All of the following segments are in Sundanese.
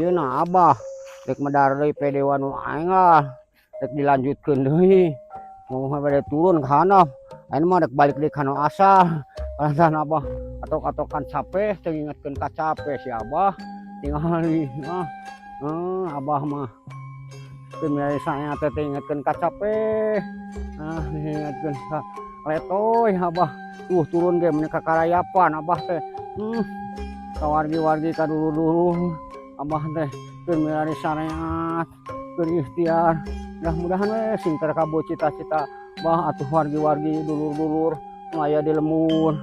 Ayeuna Abah rek medar deui video nu aing lah, rek dilanjutkeun deui. Mau bade turun ka handap, ayeuna mah rek balik deui ka nu asal. Lantaran Abah atok-atokan capek, teu ngingetkeun ka capek si Abah. Tingali ah, Abah mah teu saya teh teu ingetkeun ka capek. Ah, ingetkeun ka letoy Abah. Tuh turun ge meuni kakarayapan Abah teh. Ka wargi-wargi, ka dulur-dulur Abah teh keur milari sareat, keur ikhtiar. Mudah-mudahan we sing terkabul cita-cita Bah atuh, wargi-wargi, dulur-dulur nu aya di lembur,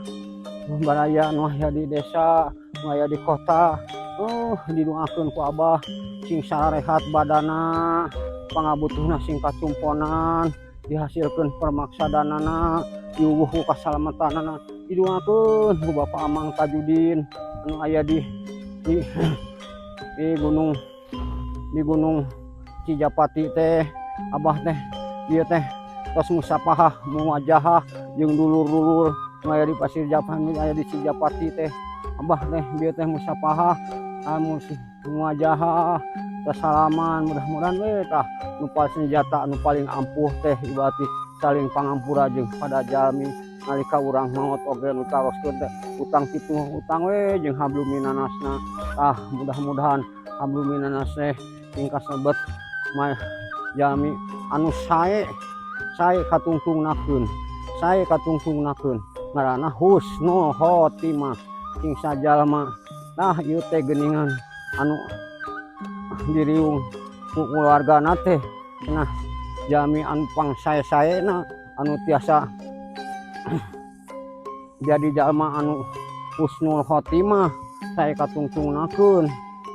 baraya nu aya di desa, nu aya di kota. Didoakeun ku Abah sing sararehat badana, pangabutuhna sing kacumponan, dihasilkeun permaksadanana, diwuh ku kasalamatanana. Didoakeun ku Bapak Amang Tajudin anu aya di gunung Cijapati teh. Abah teh ieu teh tos musapahah muwajahah jeung dulur-dulur nu aya di Pasir Japati, aya di Cijapati teh. Abah teh bieu teh musapahah, muwajahah, salaman. Mudah-mudahan we tah nu paling senjata nu paling ampuh teh ibarat saling pangampura jeung pada jalmi nalika urang maot oge nu taroskeun teh utang pitu utang we jeung hablum minannasna. Ah, mudah-mudahan hablum minannas teh sing kasebet mah jalmi anu sae, sae katungtungnakeun, sae katungtungnakeun, ngaranna husnul khotimah sing sajalma. Nah, ieu teh geuningan anu diriung ku keluargana teh cenah jalmi anu pangsae-saena, anu tiasa jadi jalma anu husnul khotimah, sae katungtungnakeun.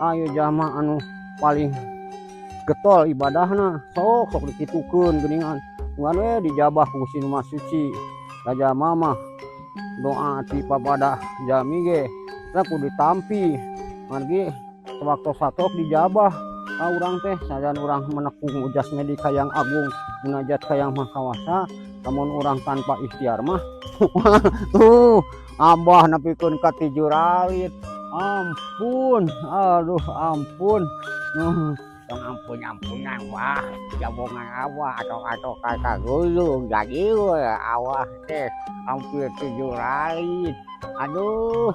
Ayo, jalma anu paling getol ibadahna, sok sok dikitukeun geuningan. Ngan we dijabah ku Gusti Nu Maha Suci. Da jalma mah doa ti papada jalmi ge teh kudu ditampi, margi sewaktu-waktu dijabah. Ah, urang teh sanajan urang menekung ujas medi ka Yang Agung, munajat ka Yang Maha Kawasa, lamun urang tanpa ikhtiar mah. Tuh, Abah nepikeun ka tijuralit. Ampun, aduh, ampun. Tong ampun-ampunan wah, jabongan awak atau kata gulung jadi we awak teh hampir tijuralit. Aduh,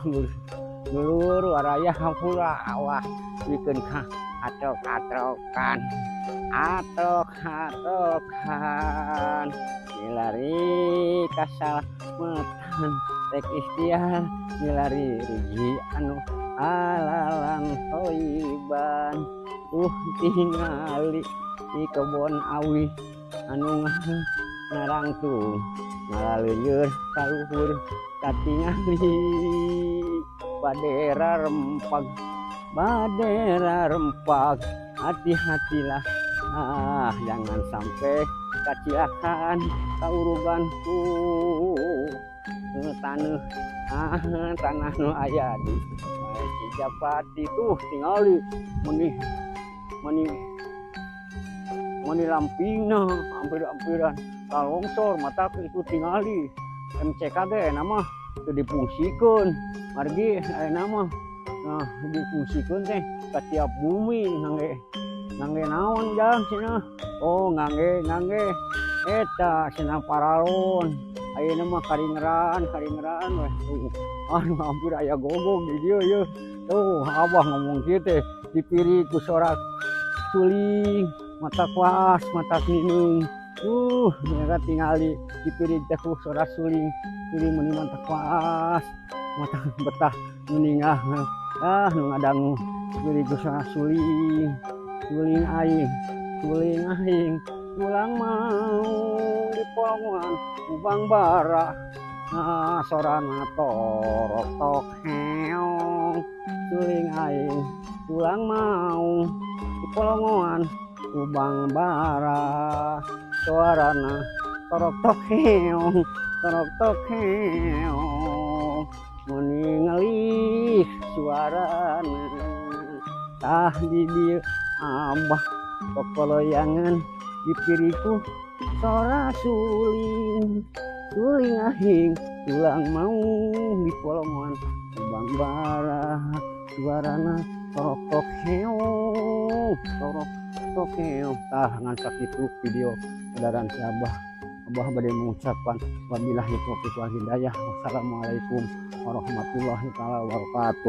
dulur waraya, hampura awak bikeun ka atrok-atrokan, atrok-atrokan milari kasalamatan, rek ikhtiar milari rizki anu halalan thayyiban. Tuh, tingali di kebon awi anu ngarangtung ngalaleuneur kaluhur, katingali badera rempag, badera rempag. Hati-hatilah, ah, jangan sampai kacilakan kaurugan ku taneuh, ah, tanah nu aya di Cijapati. Tuh, tingali meuni meuni meuni lampingna hampir-hampiran kalongsor mata itu. Tingali MCK teh nama teu dipungsikeun, margi ayeuna mah nah dipungsikeun teh ka tiap bumi ngangge ngangge naon jang cenah. Oh, ngangge ngangge eta cenah paralon. Ayeuna mah karingeran karingeran weh. Tuh, aduh, hampir aya gogog di dieu yeuh. Tuh, Abah ngomong kieu teh dipiri ku sorak suling, mata kuas mata nineung. Tuh, mereka tingali dipiri teh ku sorak suling, suling meuni mata kuas mata betah meningah. Ah, nu ngadangu dipiri ku sorak suling. Suling aing, suling aing tulang maung di polongan ubang bara. Ah, sorana torok tok heong. Suling aing tulang maung di polongan ubang bara, suarana torok tok heong, torok tok heong, meuni ngelih suarana. Tah, di dieu Abah kokoloyangan dipiriku sora suling. Suling aing tulang maung di polongan ubang bara, suarana. Torok tok heong, torok tok heong. Tah, ngan sakitu video saudara si Abah. Abah bade mengucapkan wabillahi taufiq wal hidayah. Wassalamualaikum warahmatullahi taala wabarakatuh.